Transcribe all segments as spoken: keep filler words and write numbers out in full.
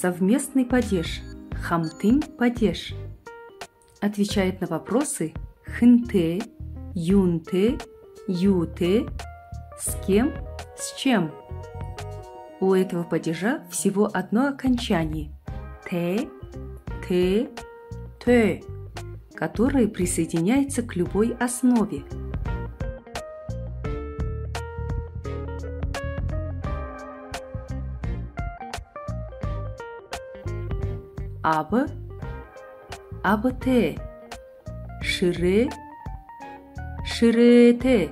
Совместный падеж, хамтын падеж, отвечает на вопросы хэнтэй, юунтэй, юутэй, с кем, с чем. У этого падежа всего одно окончание — тэ, тэ, тэ, которое присоединяется к любой основе. Аба, абатай. Шэрээ, шэрээтэй.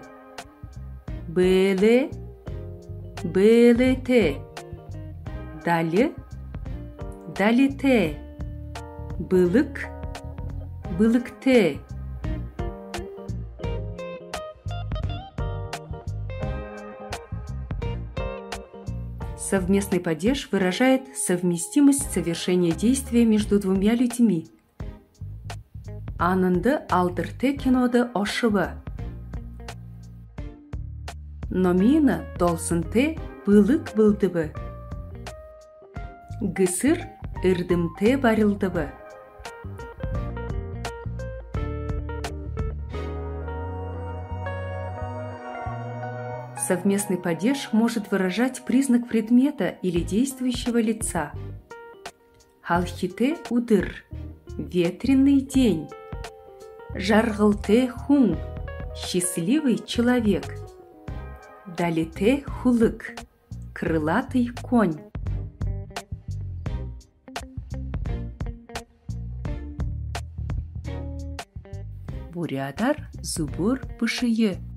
Бэлэй, бэлэйтэй. Дали, далитай. Бэлэг, бэлэгтэй. Совместный падеж выражает совместимость совершения действия между двумя людьми. Ананда алдартай кинодо ошобо. Номина долсонтой бэлэг бэлдэбэ. Гэсэр эрдэмтэй барилдаба. Совместный падеж может выражать признак предмета или действующего лица. Һалхитай үдэр, ветреный день. Жаргалтай хүн, счастливый человек. Далитай хүлэг, крылатый конь. Буряадаар зүбөөр бэшэе.